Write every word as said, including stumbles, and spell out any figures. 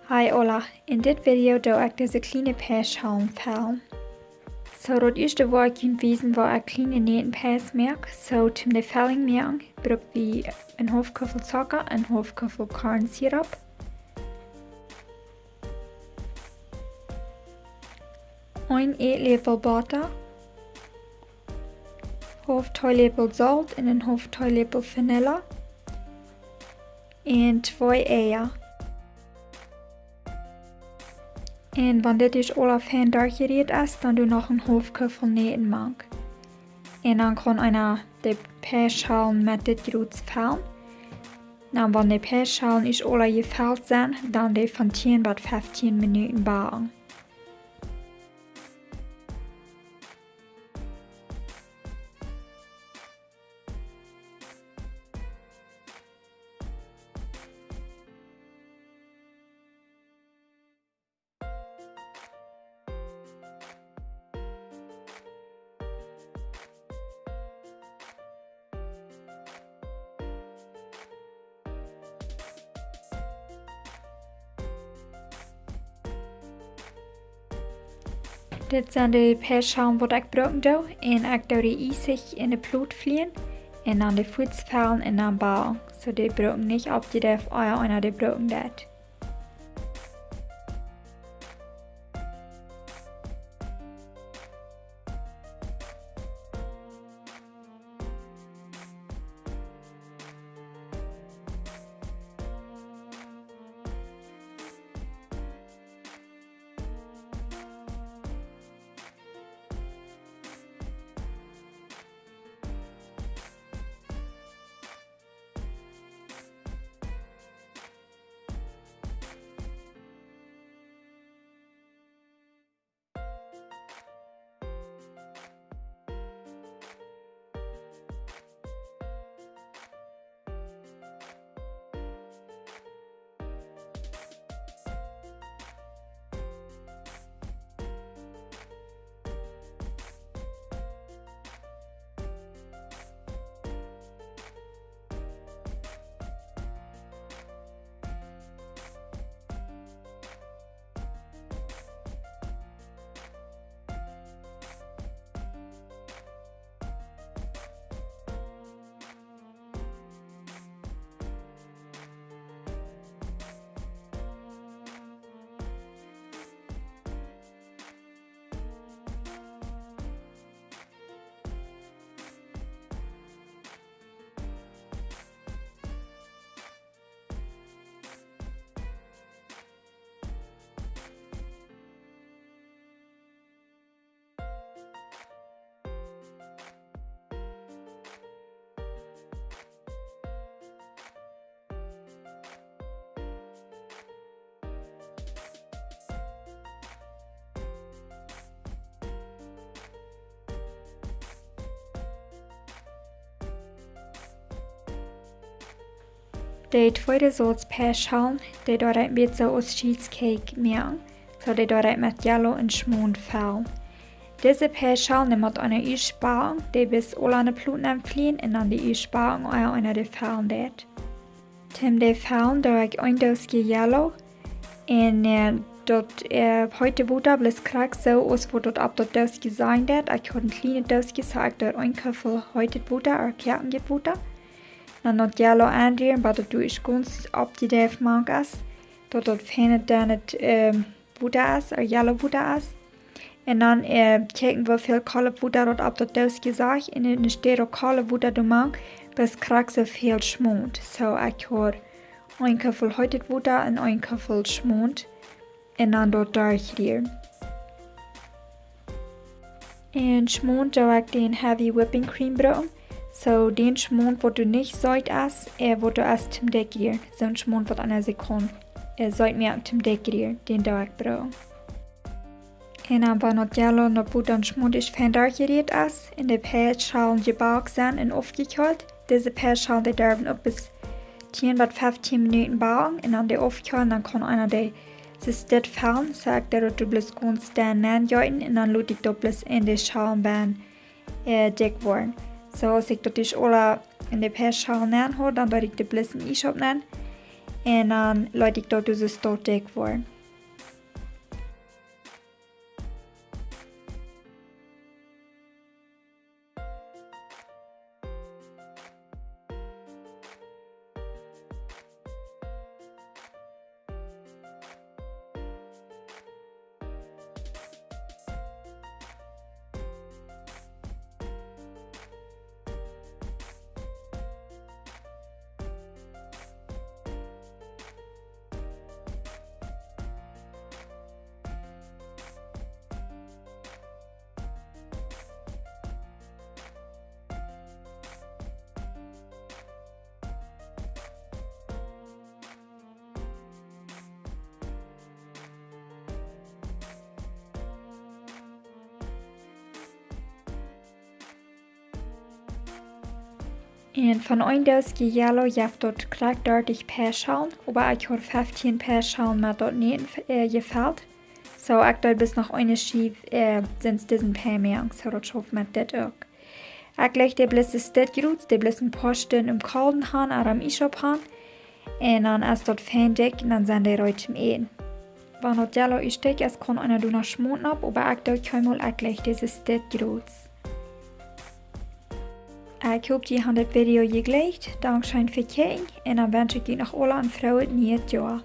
Hoi aula, en dit Video doo ekj dise kjliene Paisschalen fellen. Soo, daut ieeschte woa ekj junt wiesen woo ekj kjliene Näten Pais moak. Soo, toom de Felling moaken, bruck wie een haulf Kuffel Zocka, een haulf Kuffel Kornsirup, een Ätläpel Botta, haulf Teeläpel Solt un een haulf Teeläpel Vanilla un twee Eia. Un wan dit es aula fein derchjerieet es, dan doo noch een haulf Kuffel Näten mank. Un dan kaun eena de Paisschalen met dit Jroots fellen. Dan wan de Paisschalen es aula jefelt sent, dan dee von tieen bat feftieen Minuten backen. Dit sent de Paisschalen waut ekj brucken doo. Un ekj doo dee ieescht en de Plot flieen un dan de Foats fellen un dan backen. Soo dee brucken nich oppjedeft, ea eena dee brucken deit. De tweede Sort Paisschalen, dee doo ekj een bät soo aus Cheesecake moaken. Soo dee doo ekj met Jell un Schmaunt fellen. Dise Paisschalen, dee mott eena ieescht backen, dee best aula en de Plot nenn flieen un dan dee ieescht backen, ea eena dee fellen deit. Toom dee fellen doo ekj een Dooskje Jell un, äh, daut, äh, heete Wota bloos krakjt soo aus waut daut opp daut Dooskje sajen deit. Ekj haud een kjlienet Dooskje, soo ekj doo een Kuffel heetet Wota, ooda koakjet Wota. Dan daut Jell aunrieren, bat daut doa es gaunz oppjedeft mank es, daut daut feine, dennet, ähm, Wota es, ooda Jell Wota es. Un dan, äh, kjikjen woo väl kolet Wota daut opp daut Dooskje sajcht. Un enne Städ daut kolet Wota doa mank, bloos krakjt soo väl Schmaunt. Soo, ekj haud een Kuffel heetet Wota un een Kuffel Schmaunt. Un dan daut derchrieren. Un Schmaunt doo ekj dän Heavy Whipping Cream brucken. Soo, dän Schmaunt waut doa nich seet es, äh, waut doa es toom dikj rieren. Soon Schmaunt waut eena sikj kaun, äh, seet moaken toom dikj rieren, dän doo ekj brucken. Un dan, wan daut Jell un daut Wota un Schmaunt es fein derchjerieet es un de Paisschalen jebackt sent un aufjekjeelt, dise Paisschalen, dee derwen uk best tieen bat feftieen Minuten backen un dan dee aufkjeelen, dan kaun eena dee soo dit fellen. Soo ekj doo daut doa bloos gaunz dän nenn jeeten un dan lot ekj daut bloos en de Schalen benn, äh, dikj woaren. Soo aus ekj daut es aula en de Paisschalen nenn haud, dan doo ekj doa bloos een Iesch opp nenn. Un dan leet ekj daut soo stolt dikj woaren. Un von een Dooskje Jello jeft daut krakjt dartich Peaschalen, oba ekj haud feftieen Peaschalen met daut näten, äh, jefelt. Soo, ekj deed bloos noch eene Schiew, äh, sent dise Peaschalen, soo daut schauft met dit uk. Ekj laj dee bloos dit Jroots, dee bloos een poa Stund em Kolden han, ooda em Iesschaup han. Un dan es daut fein dikj un dan sent dee reed toom äten. Wan daut Jello ieescht dikj es, kaun eena doa noch Schmaunt opp, oba ekj doo kjeenmol, ekj laj dee dit Jroots. Ekj hop, jie haben dit Video jejlikjt. Dankscheen fa kjikjen. Un dan wensch ekj junt noch aula een froojet nieet Joa.